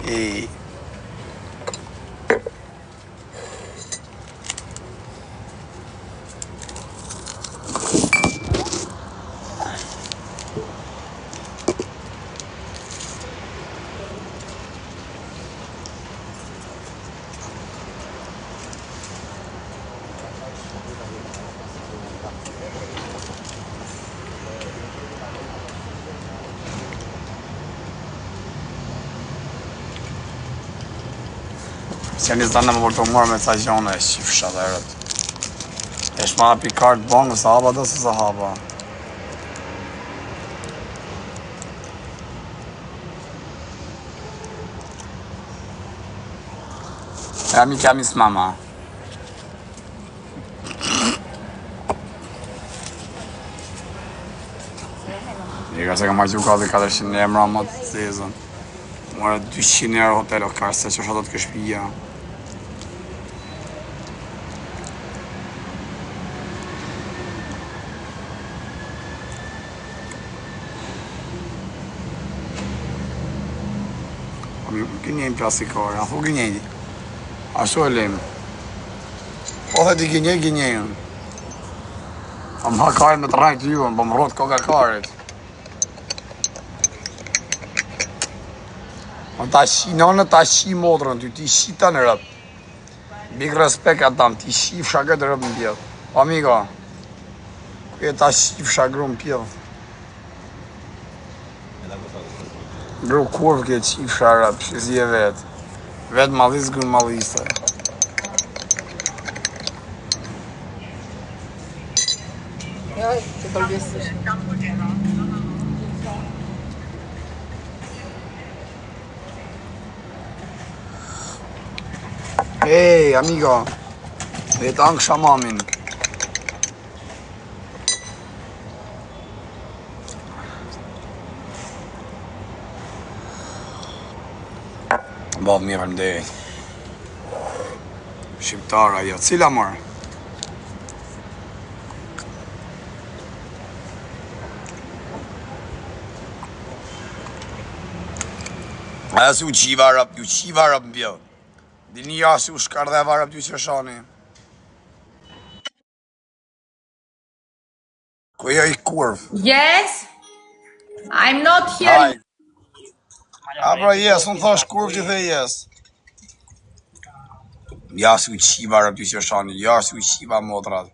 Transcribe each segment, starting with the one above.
Ej. Si janë zanë më për të marrë me ca gjona e qifsha dhe rëtë. E shma hapi kartë bankës, sa hapa do se sa hapa. Ja mi chiami mama. Njëka se ka marrë gjuka dhe 400 emra më të zezën. Mora 200 euro hotel o karë se që është ato të këshpia. Po mi gënjejnë plastikore, a thu gënjejnë? Ashtu e lejmë. Po dhe ti gënjej, gënjejnë. A më ha karin me të rrajtë ju, po më rrotë koka karit. Po ta shi, nënë ta shi motrën ty, ti shi të në rëp. Big respect Adam, ti shifsha këtë rëp në pjellë. O amigo, ku je ta shifsha gru në pjellë. Gru kurvë ke qifsha rëp, që si e vetë. Vetë mallis gru malliste. Jo, të përgjithësisht. Ej, amigo, vetë angsha mamin. Bo, mirë, faleminderit. Shqiptara, jo, cila mërë? Aja si u qiva rëp, ju qiva rëp në pjellë. Dilni ja si u shkardheva rëp, ju që shani. Ku je i kurv? Yes, I'm not here. Hi. A bro, yes, unë thash kurv ti the yes. Ja si u qiva rëp, ju që shani, ja si u qiva motrat.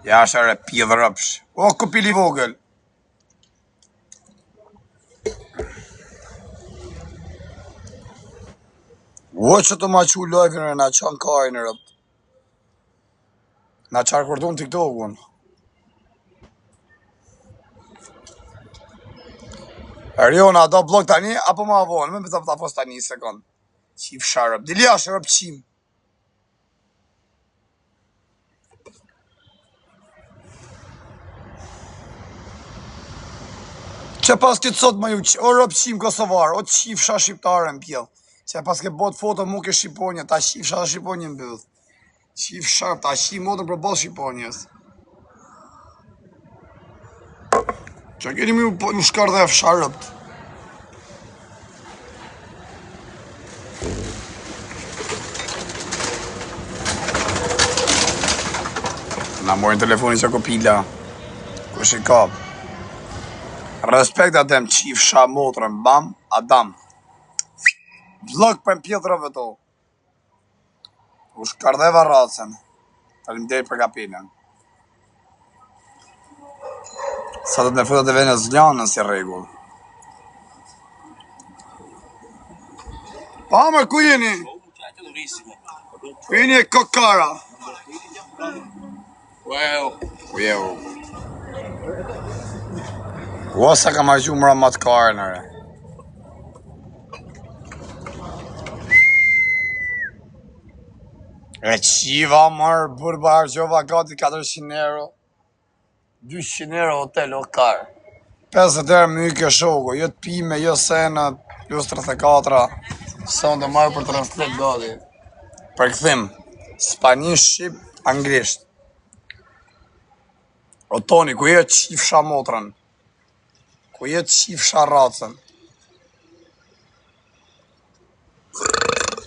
Ja është e pidh rëpsh. O, kopili vogël. O, që të ma qu live-in e na qanë karin e rëpt. Na qarkurdun TikTokun. Eriona, do blok tani apo ma vonë? Më ta ta pos tani një sekond. Qifsha rëp. Dili jashtë rëp qim. Që pas këtë sot më ju, o rëp qim kosovar, o qifsha shqiptare në pjell. Që pas ke bot foto mu ke shqiponja, ta qifsha dhe shqiponja në byth. Qifsha, ta qim motën për boll shqiponjës. Që keni më ju, ju shkar dhe fsharëpt. Na morin telefonin që kopila. Kush i kap? Respekt Adem, qifsha motrën, bam, Adam. Vlog për pjetrave to. U shkardheva racën. Faleminderit për kapelën. Sa do të me futat e Venezuelanën si rregull. Pa më ku jeni? Ku jeni e kokara? Ku je u? Ua sa ka marrë gjumë më të karën ore. E qiva mërë, burba harxhova gati 400 euro. 200 euro hotel o kar. 50 euro më ike shoku, jo të pime, jo sena, plus 34 Son të marrë për translate gati. Përkthim, spanjisht, shqip, anglisht. O Toni, ku je qifsha motrën? Ku je të qifsha racën?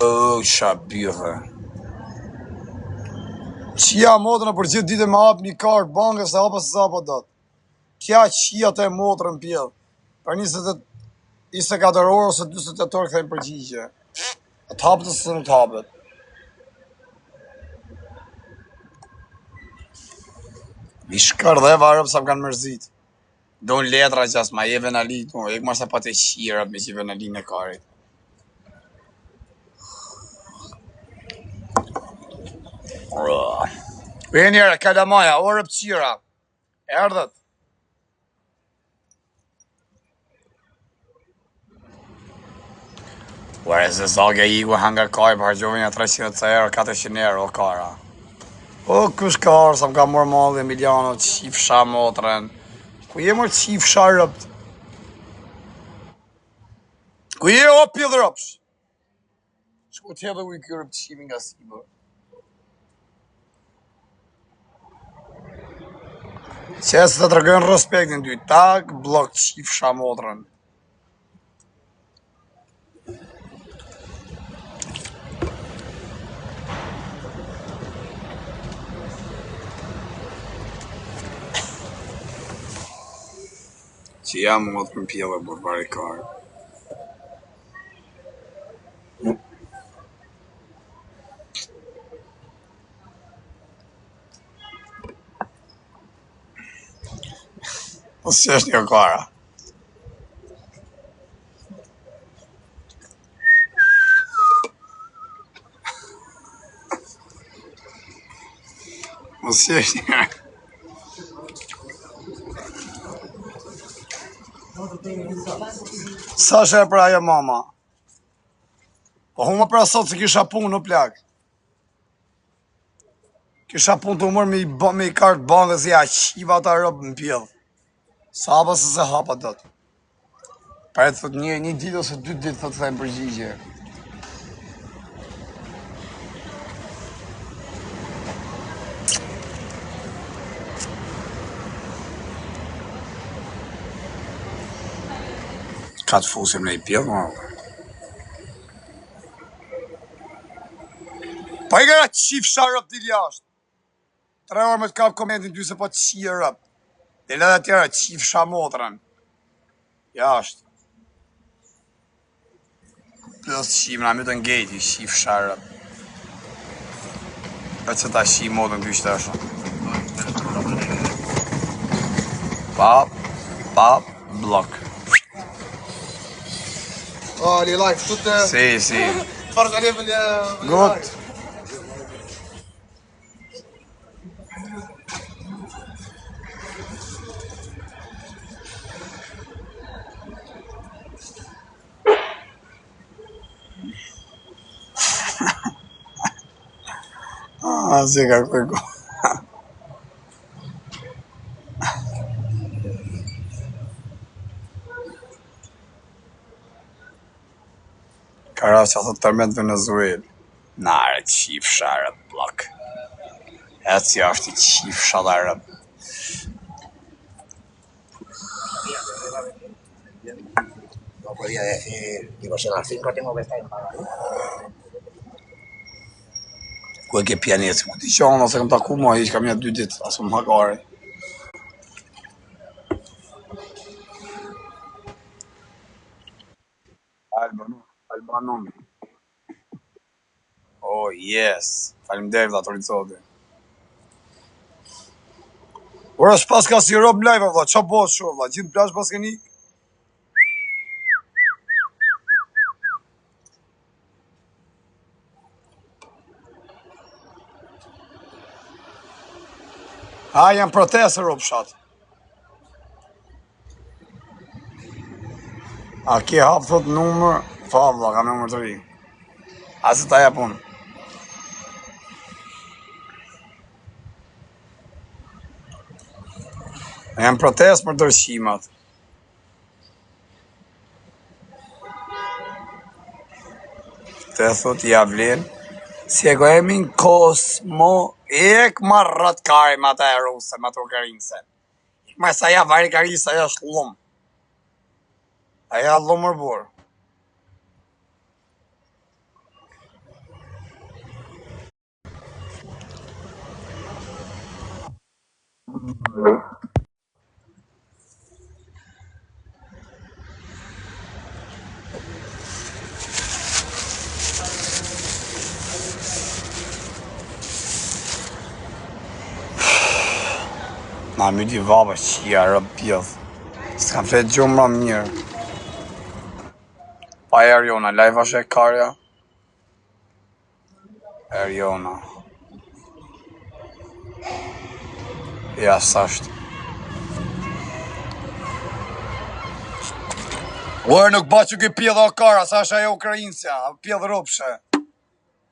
O, qa birre. Qia motrën për gjithë ditën me hap një kartë banke se hapa se hapa dot. Kja qia të e motrën pjell. Për 20 24 orë ose 48 orë kthejnë përgjigje. A të hapet ose nuk të hapet? Mi shkërdheva rob sa më kanë mërzit. Do letra që as ma jeve në ali, no, ik ma sa pa të qira me që në ali në karit. Ku jeni ere, kalamaja, orë qira. Erdhët. Ore se zagja iku hanga kaj, për harxhove një 300 ca euro, 400 euro, o kara. O, kush ka orë, sa më ka morë malli Emiliano, qifsha motrën. Ku je mor qifsha rëpt? Ku je o pidh rëpsh? Shku të hedhë ujë ky rëpt qimi nga sipër. Që se të tregojnë respektin ty, tak, blok qifsha motrën. Që jam motrën pjellë burr barikar. Po si është një kara? Po si është një Sa është e për ajo mama? Po huma pra sot se kisha punë në plak. Kisha punë të umër me i, bë, me i kartë bankës ja qiva ata rob në pjellë. Sa hapa se se hapa dot. Pra e thot një, një ditë ose dy ditë thot kthejnë përgjigje. Ka të fusim në i pjellë, ma. Po i gara qifsha rëp dil jashtë. Tre orë me të kap komentin ty se po të qije rëp. Del edhe tjera qifsha motrën. Jashtë. Plus qim, na mytën gejti, qifsha rëp. Ka që ta shi motrën ty që të është. Pa, pa, blok. اه لي لايف شو Si, si. تتفرج عليه بال Good. Ah, si ka kërku. Ka rast që thot tërmet Venezuel. Na, re, qifsha, re, blok. Ec jashtë i qifsha dhe rëp. No podía decir, digo, si a las 5 tengo que estar en Badalona. Ku e ke pianeci? Ku ti qona se kam taku mua, hiq kam një dy ditë, as më hakare. Albanon, Albanon. Oh yes. Faleminderit vlla Torit Zoti. Ora s'pas ka si rob live vlla, ç'a bëhet kështu vlla? Gjithë në plazh pas keni? A janë protestë rob fshat. A ke hap thot numër? Po vlla, kam numër të ri. A se ta jap unë. Janë protestë për dorëqimat. Të thot ja vlen. Si e ka emrin Kosmo Ik ma rrot kari me ata e ruse, me ato ukrainse. Ik ma sa ja vari kari sa ajo është llum. Aja allo mër burr. Na myti vapa qia rëp pjellë. S'kam flet gjumë ma mirë. Pa Erjona, live është e karja. Erjona. Ja, s'është. Ore, nuk ba që ky pjellë o kara, sa është ajo ukrainsja, pjellë ropshe.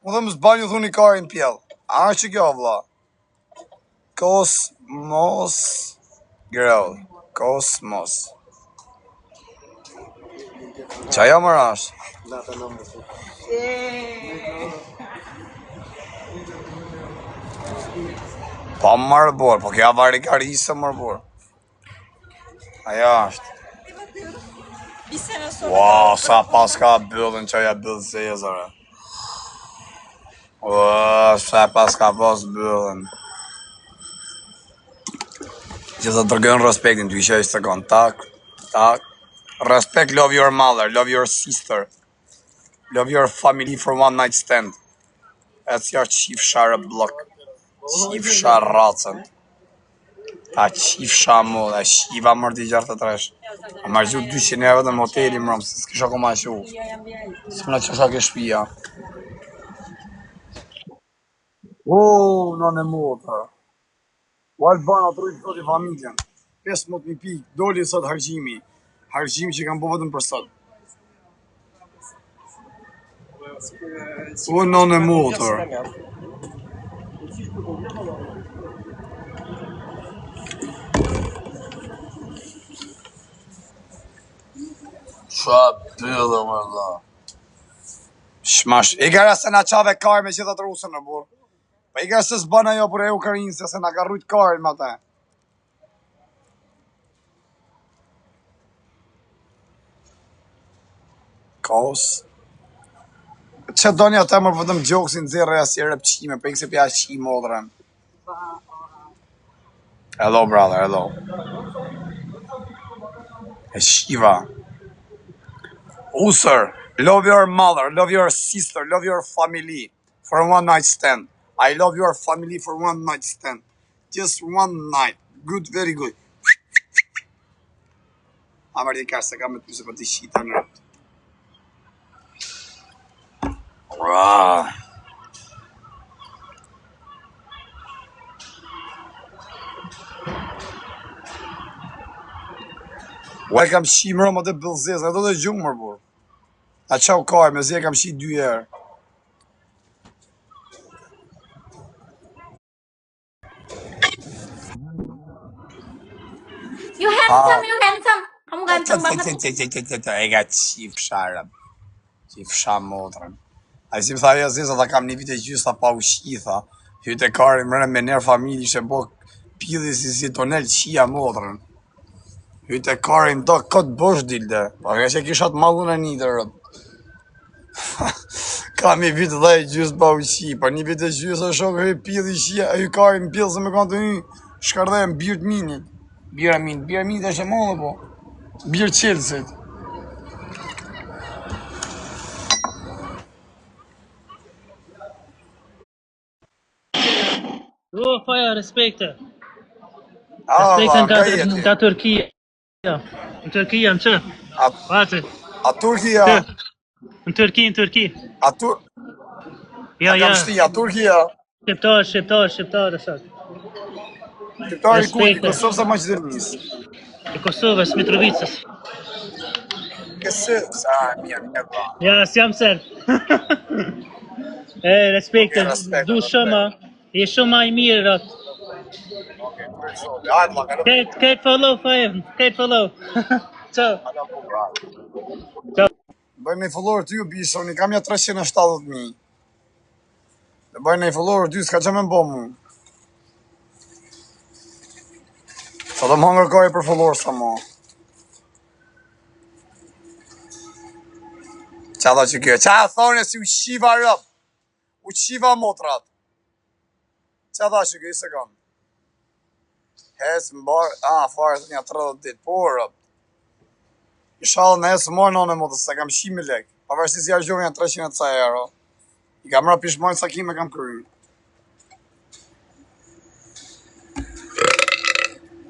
Unë them s'ban ju thuni karin pjellë. A është që kjo, vlla? Kosmos Girl. Kosmos. Qa jo më rash? Pa mërë burr, po kjo avari karisë mërë burr. Ajo është. Ua, sa paska byllën që aja byllë zezare. Ua, sa paska pas byllën. Gjithë të tërgën respektin, ty isha i sekond. Tak, tak. Respect, love your mother, love your sister. Love your family for one night stand. E si është qifsha rë blok. Qifsha racën. Ta qifsha mu, dhe qiva mërë ti 63. A më rëgju 200 euro vetëm hoteli mërëm, se s'kisha akoma qu. S'më në qësha ke shtëpia. O, në në motër. O Albana, të rujtë zoti familjen. 15.000 pikë, doli sot harxhimi. Harxhimi që kam bo vetëm për sot. O, në në motër. Qa byllë, më vlla. Shmash, i gara se na qave karë me gjitha të rusën në burr. Po i gara se s'ban ajo për e Ukrainë, se na ka rrujt karin me atë. Kaos. Që doni atë më vetëm gjoksin nxjerrë ja si repqime, po ikse pja qi modrën. Hello brother, hello. E shiva. Usër, love your mother, love your sister, love your family for one night stand. I love your family for one night stand. Just one night. Good, very good. Amerika se kam me ty se po ti qita në rëtë. Ua. Ua e kam qi mrëm atë bëllzezë, ato dhe gjumë mërë burr. A qau kaj, me zi e kam qi dy herë. You handsome, you handsome. Kamu ganteng banget. E ka qifsha rëp. Qifsha motrën. Ai si më tha ajo zeza, tha kam një vit e gjysë, tha pa ushqi, tha. Hyte kari mërë me nërë familje, ishte bo pilli si si tonel qia motrën. Hyte kari në do kot bosh dilde. Pa nga që kisha të mallun e një të rëp. Kam një vit dhe e gjysë pa ushqi, pa një vit e gjysë e shokë hy pilli qia, hy kari në pillë se me kanë të hy shkardhe në birë të minit. Bira e minit, bira e minit është e madhe po. Birë qelësit. O, faja, respekte. Ah, Respekte valla, nga, ka jeti. nga Turqia. Në Turqi jam që? A, Vate. a Turqia, Të. Në Turqi, në Turqi. a Tur, Jo, a jo. kam shti, a Turqia, Shqiptar, shqiptar, shqiptar, e sot. shqiptari kujt, i Respekte. Kosovës a Maqedonisë? E Kosovës, Mitrovicës. Kësë, sa, mirë, mirë, valla. Ja, s'jam serb. E, respekte. Okej, respekt, Du shumë, respekt. a. Je shumë ma i mirë, rot. Okej, për zoti. Hajde, valla, kalo Kejt, bukur. kejt follow, faje. Kejt follow. Ciao. Kalo bukur, hajde. Ciao. Bëj një follower ty, bisha, unë i kam ja 370.000. Dhe bëj një follower ty, s'ka që me m'bo mu. Sa do më hëngër kari për follower sa mo. Qa tha që kjo? Qa thonë si u qiva rëp? U qiva motrat. Qa tha që kjo? I sekond. Hec mbar, a, fare, thot një 30 ditë, po rëp. Inshallah në ecë marr nënë motës, se kam qi me lek. Pavarësisht si harxhova janë 300 e ca euro. I kam marrë pishmon sa kime kam kryer.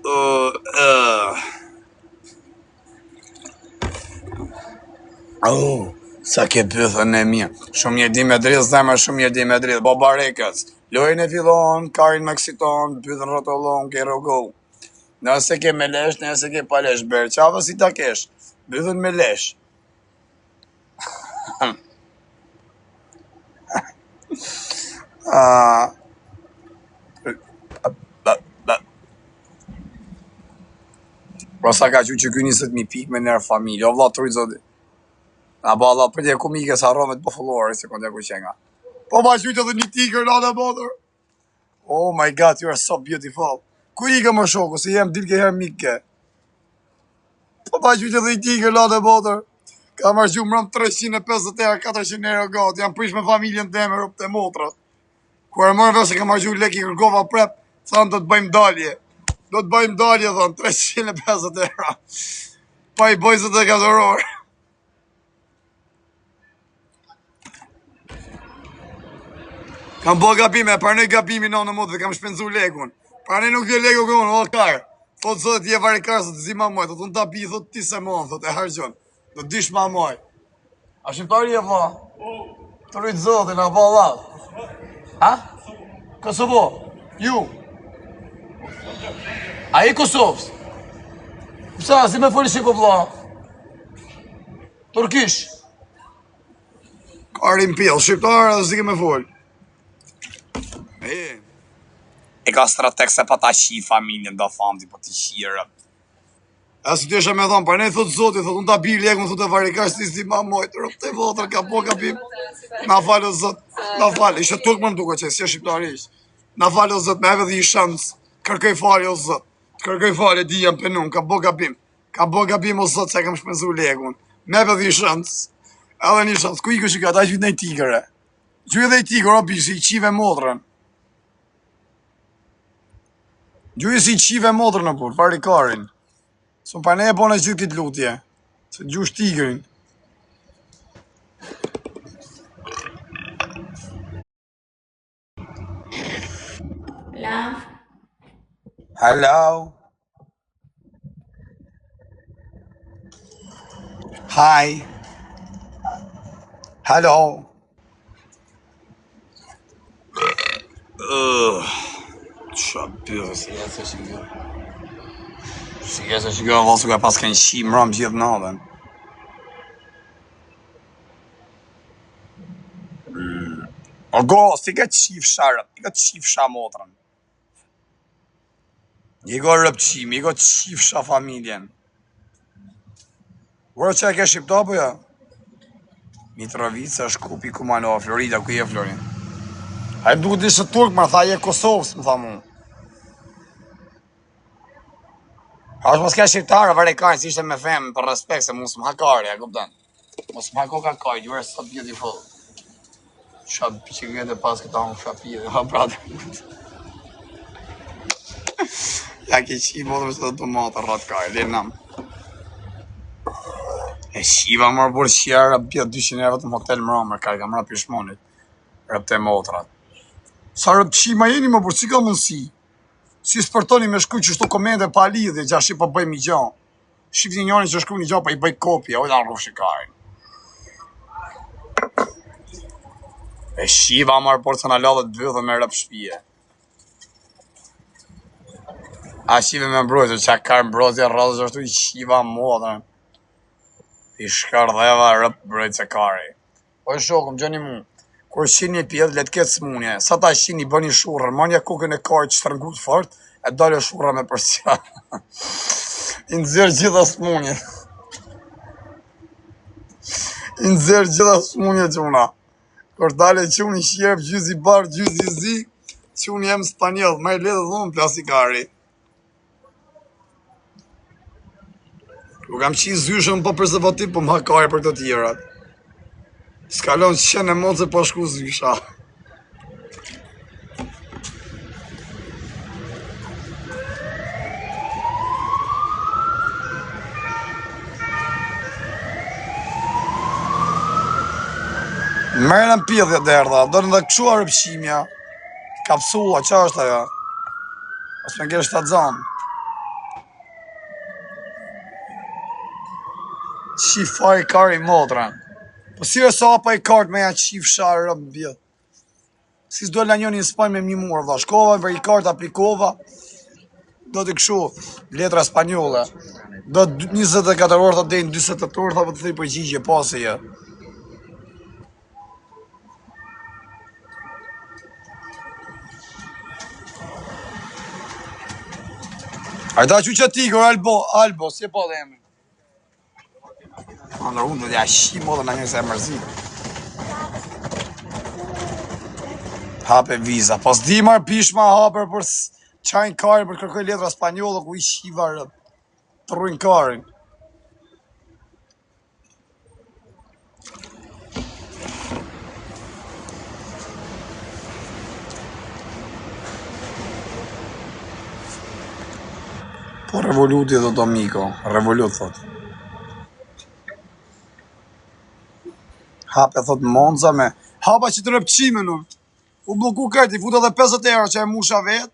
Uh, uh. Oh, sa ke bythën e mirë. Shumë mirë di me dridh zemër, shumë mirë di me dridh. Bo barekës. Lojën e fillon, karin me ksiton, bythën rrotullon, ke rrogo. Nëse ke me lesh, nëse ke pa lesh, ber qafë si ta kesh. Bythën me lesh. Ah. Po sa ka qu që ky 20.000 pikë me nërë familje, o vlla trujt zoti. A ba vlla pritje komike sa harrove të po sekondë ku qenga. Po ma gjujtë edhe një tigër në atë motër. Oh my god, you are so beautiful. Ku i ke më shoku, si jem dilke herë mike. Po ma gjujtë edhe një tigër në atë motër. Kam harxhu mbrëm 350 euro, 400 euro gati, jam prish me familjen teme, ropt e motrat. Kur e morën vesh se kam harxhu lek i kërkova prep, thanë do të bëjmë dalje. Do të bëjmë dalje, thonë, 350 euro. Pa i bëj 24 orë. Kam bo gabime, e pranoj gabimin në në dhe kam shpenzu lekun. Pranoj nuk vjen leku këtu, o kar. Thot zot je varikar, thot zi ma moj, thot unë ta bi, thot ti se mon, thot e harxhon. Do dish ma moj. A shqiptari e vlla? Të rujt zotin, a po vlla? Ha? Kosovo. Ju. A i Kosovës? Pse, si me foli shqip o vlla? Turkish. Karin pjell, shqiptar edhe si ke me fol. E. E ka strateg se pa ta qi familjen do famti, po ti qirë. A si të me thonë, pa ne thot zoti, thot unë ta bi lekun, thot e varikash si si ma mojt, rëp të votër, ka po ka bim. Na falë o zot, na falë, ishe turk më më duke që, si e shqiptari ish. Na falë o zot, me edhe një shans, kërkoj falje o zot, kërkoj falje, di jam penun, ka bo gabim. Ka bo gabim o zot se kam shpenzu lekun. Me edhe një shans. Edhe një shans. Ku i kështë ka ta gjyt në tigëre. Gjuj edhe i tigër, o bishi, i qive motrën. Gjuj si i qive motrën në burr, varikarin. Së pa ne e bone gjithë këtë lutje. Se gjush tigrin. Love. Hello. Hi. Hello. Ugh. Qa byrë, si e se që kjo. Si e se që kjo, vallë, ka pas kënë qi mram gjithë natën. O go, si ka qifsha rëp, i ka qifsha motrën. I ka rëp qimi, i ka qifsha familjen. Ura që e ke shqiptar po ja? Mitrovica, Shkupi, Kumanova, Florida, ku je Florin? A i më duket ishe turk, më tha je Kosovës, më tha mu. A është mos ka shqiptar, vare ka, si ishte me femë, për respekt, se mos më hakari, a kupton? Mos më hako ka kaj, you are so beautiful. Qa bicikletë pas këta unë shapire, ha brother. Ja ke qi botër se të matë rrat kaj, le nam. E shiva mërë burë qjera, bja 200 euro vetëm hotel mramër, kaj kam ra pishmonit, rëp te motrat. Sa rëp qima jeni më burë, si ka mundësi? Si s'përtoni me shkruaj qështu komente pa lidhje, gjashi po bëjmë një gjë. Shifni njërin që shkruan një gjë, po i bëj kopje, o la rrofshi karin. E shiva marr por se na ladhet bythën me rëp shtëpie. A shive me mbrojtje, qa ka mbrojtje rradhës ashtu i shiva motrën. I shkërdheva rëp mbrojtëse kari. O shoku, më gjeni mu. Kur shini pjellë, le të ketë smunje. Sa ta shini, bëni shurrën, marrja kokën e karit shtrëngut fort, e dalë shurra me përsia. I nxjerr gjitha smunjet. I nxjerr gjitha smunjet çuna. Kur dalë çuni qjerp gjyzi bardh, gjyzi zi, çuni jem spanjoll, më e lehtë dhon plasi kari. Nuk kam qi zyshën pa prezervativ, po më ha kari për të tjerat. S'ka lon qen e moce pa shku zysha. Mërë në pidhja derdha, do në dhe këshu arëpqimja, kapsula, që është ajo? Ose me ngesh të zonë. Qi faj kari motra. Po si është sa pa i kart me ja qifsha rëb bjell. Si s'do la njëri në Spanjë me mi murë, vlla. Shkova për i kart aplikova. Do të këshu letra spanjolle. Do 24 orë tha deri në 48 orë tha po të thej përgjigje po se jo. A ta që që ti, kër Albo, Albo, si e po dhe emrin? Andër unë dhe ja shi modën në një se e mërzit. Hape viza, po s'di marë pishma hape për qajnë karin për kërkoj letra spanjolle ku i shiva rëp. Të rrujnë karin. Po Revoluti thot o Miko, Revolut thot. Hape thot Monza me hapa që të rëpqimen unë. U blloku krejt, i futa edhe 50 euro që e musha vet.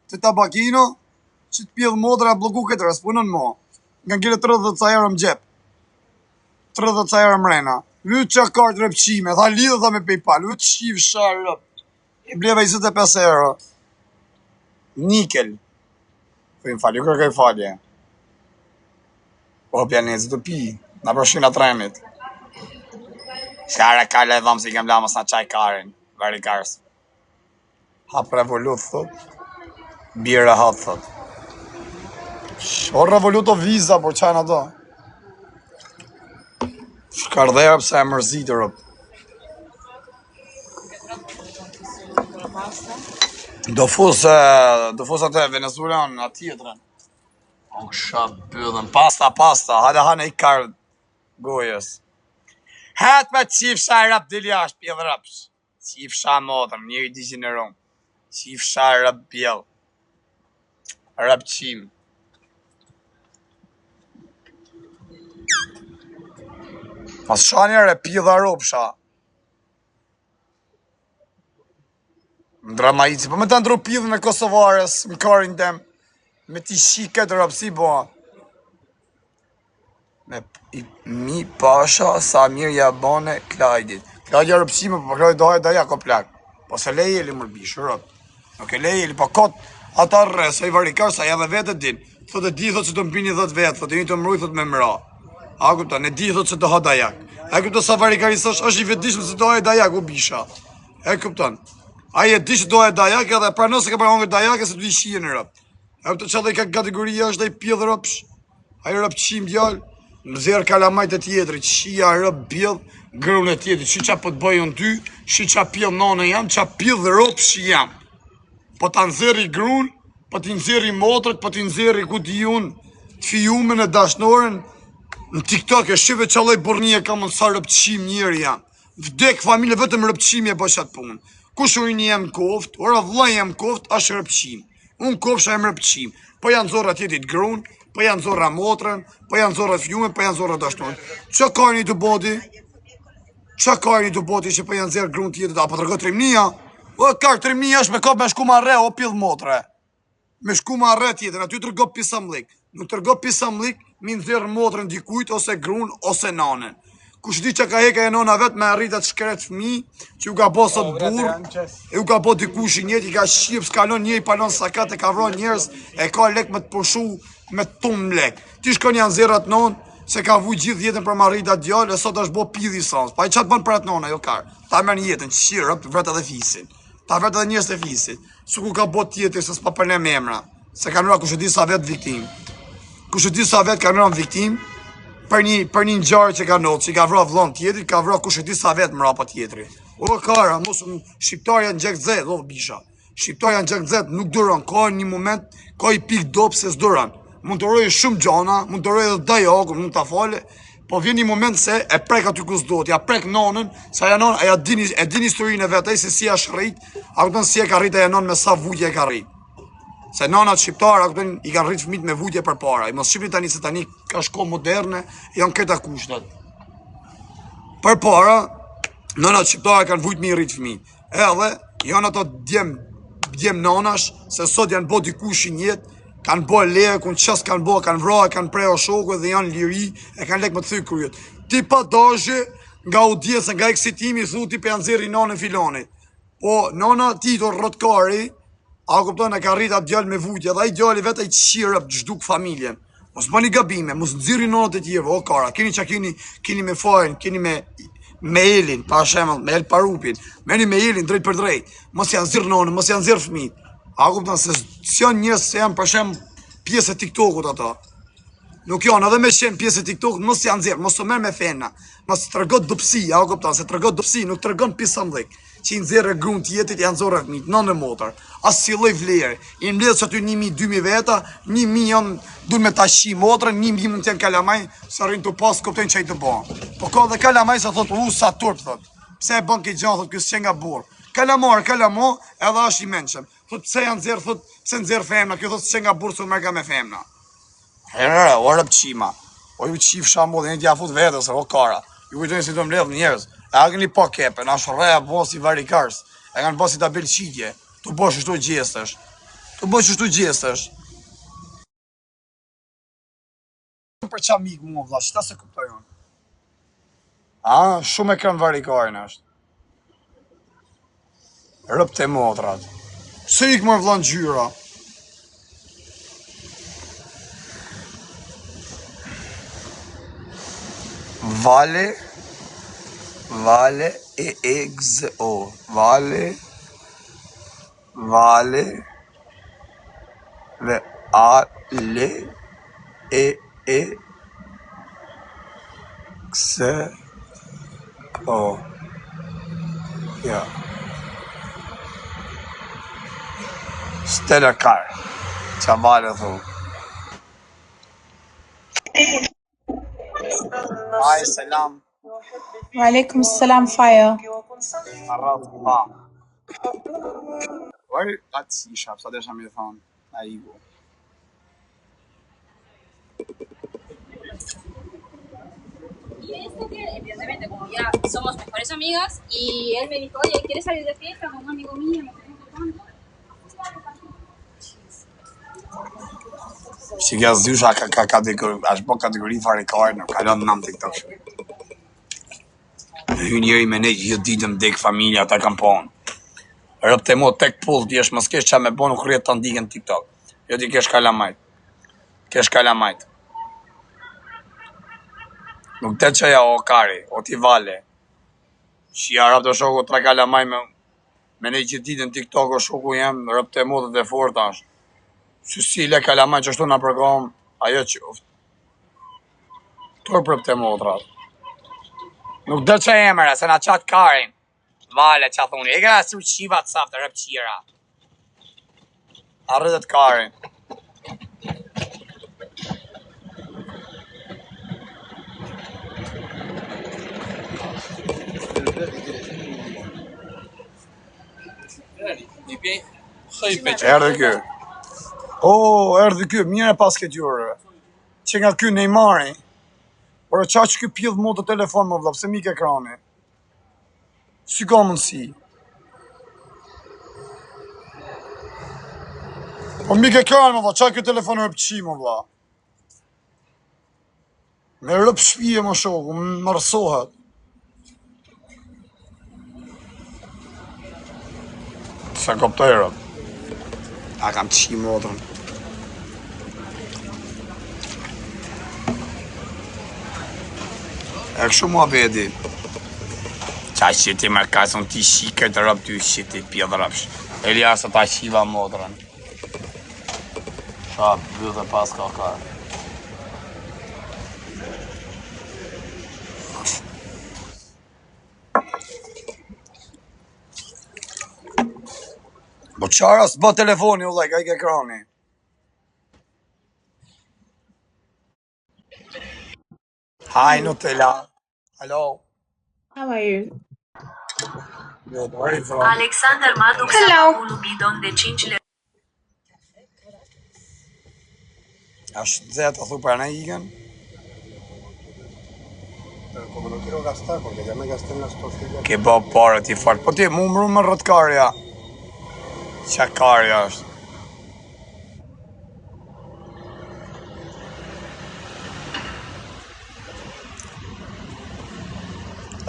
Te tabakino, që të pjellë motra e blloku këtë, s'punon mo. Nga ngele 30 ca euro në xhep. 30 ca euro mrena. Vy që kartë rëpqime, tha lidhe tha me Paypal, vy të qifsha rëp. E bleva 25 euro. Nikel. Po më falë, ju kërkoj falje. Po pjaneci të pi, na përshina trenit. S'ka re kale e dhamë si kem la mos na çaj karin, vari kars. Hap Revolut thot. Bie rehat thot. O Revolut o Visa, por çajnë ato. Shkardhera pse e mërzitur rob. Do fus, do fus atë Venezuelan, atë tjetrën. O ksha byllën, pasta, pasta, hajde hane i kar gojës. Het me qifsha e rap dil jashtë, pjellë rapsh. Qifsha motrën, njeri degjenerum. Qifsha rëb pjell. Rëb qim. Pas sha njëre, pidha ropsha. Ndra maici, po me ta ndru pidhën e Kosovares, në karin tem, me ti shi këtë rëpsi, po. Me i, mi pasha sa mirë ja bane Klajdit. Klajdi ja rëpsime, po Klajdi do hajë dajak o plak. Po se le jeli mër bish, rëp. Nuk e le jeli, po kot ata rre, sa i varikar, sa edhe vetë e din. Thot e di, thot se do mbini 10 vetë, thot jeni të mruj, thot me mra. A kupton, e di, thot se do ha dajak. A kupton sa varikaris është, është i vetëdijshëm se do hajë dajak, o bisha. E kupton. Ai e di se do hajë dajak edhe pranon se ka për hongër dajak e se do i shihen rëp. E kupton çfarë lloj kategorie është ai pjellë rëpsh? Ai rëp qim djalë, nxjerr kalamajt e tjetrit, shia rëp bjell, grun e tjetrit, shi ça po të bëj unë ty, shi ça pjell nënë jam, ça pjell rëpsh jam. Po ta nxjerri grun, po t'i nxjerri motrët, po t'i nxjerri ku di unë, të fijumen e dashnoren, në TikTok e shive ça lloj burrnie kam unë sa rëp qim njeri jam. Vdek familje vetëm rëpqimi e bësh atë punë. Kush unë jam koft, ora vëlla jam koft, është rëpqim. Unë kofsha jam rëpqim. Po ja nxorra tjetrit grun, po ja nxorra motrën, po ja nxorra fjumen, po ja nxorra dashnoren. Çka ka një të bodi? Çka ka një të bodi që po ja nxjerr grun tjetrit apo tregon trimnia? O ka trimnia është me kop me shku marre o pill motre. Me shku marre tjetër, aty trego pisamllik. Nuk trego pisamllik, mi nxjerr motrën dikujt ose grun ose nanën. Kush di çka ka heka e nona vet me arrit atë shkret fëmijë që ju ka bo sot burr, e ju ka bo dikush i njëjtë, i ka shqip, s'ka lon njeri pa lon sakat, e ka vra njerëz, e ka lek me të pushu, me të tum lek. Ti shkon ja nxjerr atë non, se ka vu gjithë jetën për me arrit atë djalë, e sot është bo pidhi sans. Pa i çat bën për atë nona, jo kar. Ta merr jetën, qirë, vret edhe fisin. Ta vret edhe njerëz të fisit. Su ku ka bo tjetër se s'pa përnem emra. Se kanë ra kush e di sa vet viktim. Kush e di sa vet kanë rënë viktim për një për një ngjarje që ka ndodhur, që i ka vra vëllon tjetrit, ka vra kush e di sa vet mbrapa tjetri. O kara, mos shqiptar janë gjak nxehtë, o bisha. Shqiptar janë gjak nxehtë, nuk duron, ka një moment, ka i pikë dobët se s'duron. Mund të durojë shumë gjana, mund të durojë edhe dajakun, mund ta falë. Po vjen një moment se e prek aty ku s'duhet, ja prek nonën, se ajo nonë, ajo din, e din historinë e vet, ai se si është rrit, a kupton si e ka rrit ajo nonë me sa vujtje e ka rrit. Se nanat shqiptare, a kupton, i kanë rrit fëmijët me vujtje përpara. I mos shihni tani se tani ka shko moderne, janë këta kushtet. Përpara, nënat shqiptare kanë vujt me i rrit fëmijët. Edhe janë ato djem djem nanash, se sot janë bo dikush në jetë, kanë bo lekun, që s'kanë bo, kanë vra, kanë pre o shoku dhe janë liri, e kanë lek me të thy kryet. Ti pa dashje, nga audienca, nga eksitimi, thu ti pe nxjerri nanën filonit. Po, nana ti të rrotkari, a kupton e ka rrit atë djalë me vujtje, dhe ai djali vetë ai qirë të zhduk familjen. Mos bëni gabime, mos nxirrni nënat e tjerëve, o kara, keni çka keni, keni me fajin, keni me me Elin, pa shembull, me El Parupin, merrni me Elin drejt për drejt, mos ja nxirr nënën, mos ja nxirr fëmijët. A kupton se s'janë njerëz se janë për shembull pjesë e TikTokut ato. Nuk janë edhe me qenë pjesë e TikTokut, mos ja nxirr, mos u merr me femna, mos trego dobësi, a kupton se trego dobësi, nuk tregon pisambllëk. Që i nxjerrë gruan tjetrit, ja nxorre fëmijët, nënë e motër. As si lloj vlere. I mbledh që aty 1000 2000 veta, 1000 janë duan me ta shi motrën, 1000 mund të jenë kalamaj, sa rrin të pas kuptojnë çaj të bën. Po ka dhe kalamaj sa thotë, u sa turp thot. Pse e bën këtë gjë thot, ky s'qenka burr. Kalamar, kalamo, edhe është i mençëm. Thot pse janë nxjerr thot, pse nxjerr femna, ky thot s'qenka burr se merrka me femna. Herë, o rëp qima. O ju qifsha mo dhe një t'ja fut vetës, o kara. Ju kujtojnë si të mbledh njerëz. E a keni pa kepen, ashtë rreja bo si varikars. E kanë bo si tabel qitje. Tu bo qështu gjestesh. Tu bo qështu gjestesh. Për qa mik mua, vlla, qëta se kuptoj unë. A, shumë ekran varikarin është. Rëp të motrat. Pse ik mor vlla ngjyra? Vale, vale e e x o, vale, vale dhe a l e e x o. Ja. Stella Car. Qa vale thu? Aj, selam. Walaikum salam Fajo. Arrat, pa. Oj, atë si isha, psa desha me i thonë, a iku. Y este que, evidentemente, como ya somos mejores amigas, y él me dijo, oye, ¿quieres salir de fiesta con un amigo mío? No sé qué, tanto. Si kjo zysha ka ka kategori, është bo kategori fare kare, nuk kalon nam TikTok. Hy njeri me ne gjithë ditën dek familja, ata kanë po. Rëp të mo tek pull, ti është mos kesh qa me bo, nuk rrjet ta ndikën TikTok. Jo ti kesh kalamajt. Kesh kalamajt. Nuk të qaja o kari, o ti vale. Shia rap të shoku tre kalamaj me me ne gjithë ditën TikTok o shoku jem, rëp të motet e forta është. Si si le kalamaj që ashtu na përkom, ajo që Turp rëp të motrat. Nuk do që emra, se na qatë karin. Vale, qa thuni, e ka su qiva të saftë, rëp qira. Arritët karin. Erdhi ky. Oh, erdhi ky, mirë e pas këtë jure. Që nga ky Neymari. Por qa që ky pidh mu të telefon më vlla, pse mik ekrani? Si ka mundësi? Po mik ekrani më vlla, qa ky telefon rëp qi më vlla? Me rëp shpije më shoku, më rësohet. Sa kuptoj rëp. A kam qi motrën. E kështu muhabeti. Qa që ti më kasën ti shikët rëp ty shiti pjedh rëpsh. Elias ta qiva motrën. Qa bythë pas ka ka. Po qara s'bë telefoni, u ka ik ekrani. Hi Nutella. Hello. How are you? Good. Where are you from? Alexander Madux Hello. un bidon de 5 lei. Është nxehtë, a thu për na ikën? Pero como no quiero gastar, porque ya me gasté en las tortillas. Ke bë pare ti fort. Po ti mu mru më rrot karja. Qa karja është?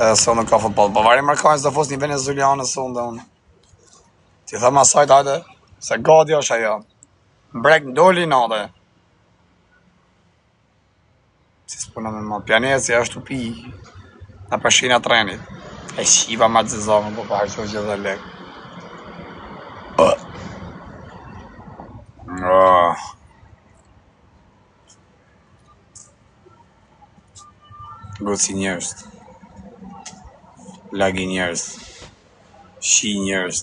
Edhe sot nuk ka futboll. Po vari mërkajnë s'do fos një venezuelianë sonde unë. Ti them asaj hajde, se gati është ajo. Mbrek ndoli nate. Si s'puna me ma pjaneci është u pi në përshina trenit. E shiva ma të zezonën, po pa harxhu gjithë dhe lek. Oh. Goci njerëz, lagi njerëz, shi njerëz.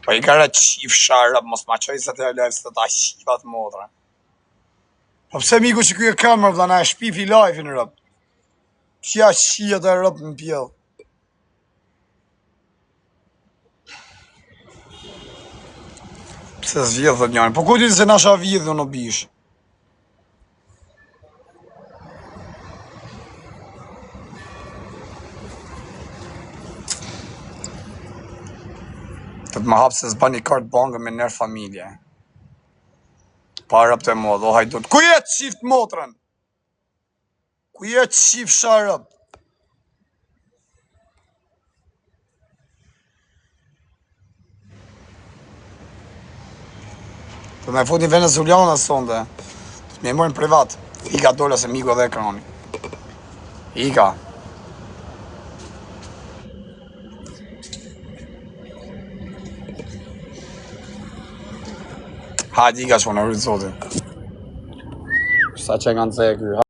Po i ka rëtë qif sharëp, mos ma qoj se të live se ta qivat motra. Po pse miku që ky e kamerë vëlla na e shpifi live-in rëp. Qja qia të rëp në pjell. Pse s'vjedh thot njëri. Po ku di se na sha vjedh unë o bish. Të të më hapë se s'ban një kartë bankë me nërë familje. Pa rëp të mua, do hajdut. Ku je qift motrën? Ku je qif sharëp? Të me fut një venezueliana sonde. Të me mojnë privat. Ika dola se miku edhe ekrani. Ika. Hajde ika që unë, rritë zotin. Sa që nga nëzë e ky.